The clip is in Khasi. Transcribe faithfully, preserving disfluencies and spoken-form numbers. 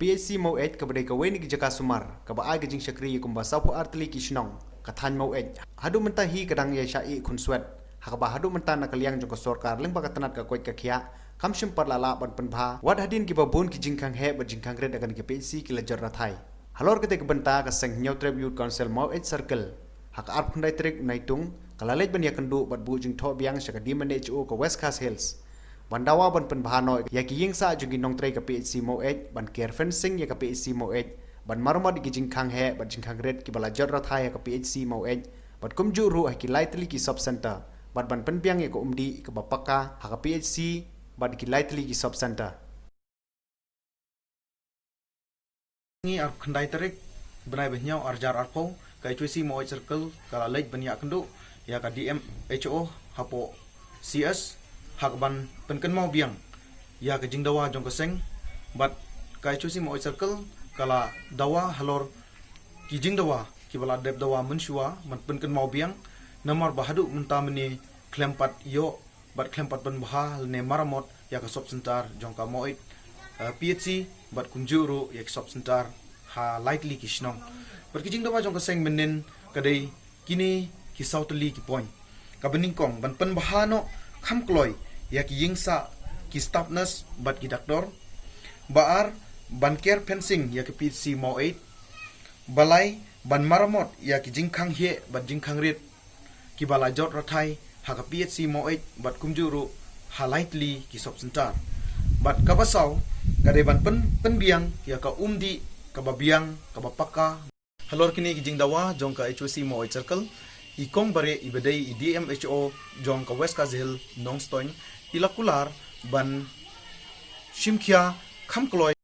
P H C Maweit kaba dei kawei na ki jaka sumar kaba ai ka jingshakri ïa kumba sawphew ar tylli ki shnong ka thaiñ Maweit, haduh mynta hi ka dang ïa shah ïeh khunswet, ha kaba haduh mynta na ka liang jong ka sorkar lyngba ka tnat ka koit ka khiah kam shym pat la lah ban pynbha, wat hadien kiba bun ki jingkhang heh bad jingkhang rit ha kane ka P H C ki la jot rathai. Halor katei ka bynta, ka seng Hynñiewtrep Youth Council Maweit Circle, ha ka arphew khyndai tarik u Naitung, ka la leit ban ïakynduh bad buh jingthoh biang sha ka D M H O ka West Khasi Hills ban dawa ban pynbha noh ïa ki ïing sah jong ki nongtrei ka P H C Maweit, ban ker fencing ïa ka P H C Maweit, ban maramot ïa ki jingkhang heh bad jingkhang rit kiba la jot rathai ha ka P H C Maweit, bad kumjuh ruh ha ki lai tylli ki sub center, bad ban pynbiang ïa ka umdih kaba pakka ha ka P H C bad ki lai tylli ki sub center. Ngi arphew khyndai tarik bnai ba hynñiew ar hajar arphew, ka H Y C Maweit Circle ka la leit ban ïakynduh ïa ka D M H O hapoh C S, ha kaban pynkynmaw biang ïa ka jingdawa jong ka seng. Bad ka H Y C Maweit Circle ka la dawa halor ki jingdawa kiba la dep dawa mynshuwa ban pynkynmaw biang, namar ba haduh mynta mynne khlem pat ïoh bad khlem pat pynbha lane maramot ïa ka sub center jong ka Maweit, eh, P H C, bad kumjuh ruh ïa ka sub center ha lai tylli ki shnong. Bad ki jingdawa jong ka seng mynnin ka dei kine ki saw tylli ki point. Kaba nyngkong, ban pynbha noh kham kloi ïa ki ïing sah ki staff nurse bad ki doctor. Ba ar, ban ker fencing ïa ka P H C Maweit. Ba lai, ban maramot ïa ki jingkhang heh bad jingkhang rit kiba la jot rathai ha ka P H C Maweit bad kumjuh ruh ha lai tylli ki sub center. Bad kaba saw, ka dei ban pyn, pynbiang ïa ka umdih kaba biang kaba pakka. Halor kine ki jingdawa jong ka H Y C Maweit Circle, i kong Bareh iba dei i D M H O jong ka West Khasi Hills Nongstoiñ, i la kular ban shim khia kham kloi